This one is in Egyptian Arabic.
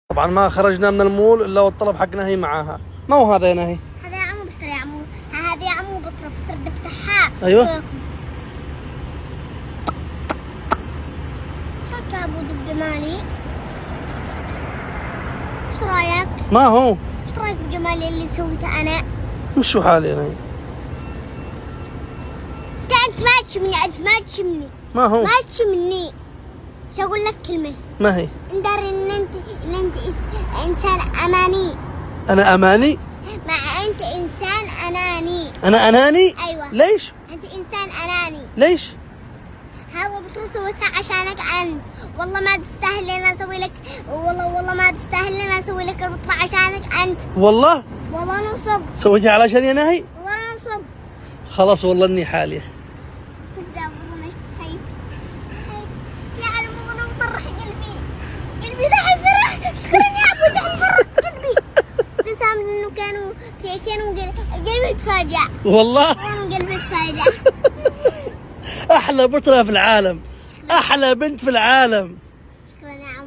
طبعا ما خرجنا من المول الا والطلب حق نهي معاها. ما هو هذا يا نهي؟ هذا يا عمو، بس يا عمو، هذا يا عمو بطرف بصير بفتحها. أيوة. شو يا ابو بجمالي؟ ايش رايك؟ ما هو؟ ايش رايك بجمالي اللي سويته انا؟ مش حالي يا نهي. انت ما تشمني، انت ما تشمني. ما هو؟ ما تشمني. شو اقول لك كلمة؟ ما هي؟ اندر ان انت انسان اماني. انا اماني؟ مع انت انسان اناني. انا اناني؟ ايوه. ليش؟ انت انسان اناني. ليش؟ هذا بطرس سويتها عشانك انت، والله ما تستاهل انا اسوي لك، والله والله ما تستاهل انا اسوي لك البطرة عشانك انت. والله؟ والله نصب. سويتها علشان يا نهي؟ والله نصب. خلاص والله اني حالية. صدق والله ما خايف. يا عالم والله مفرح قلبي. قلبي ذا الفرح، شكرا يا ابو ذا الفرح قلبي. ابتسام لانه كانوا قلبي تفاجأ. والله؟ والله قلبي تفاجأ. احلى بطرة في العالم، احلى بنت في العالم. شكرا يا عمو.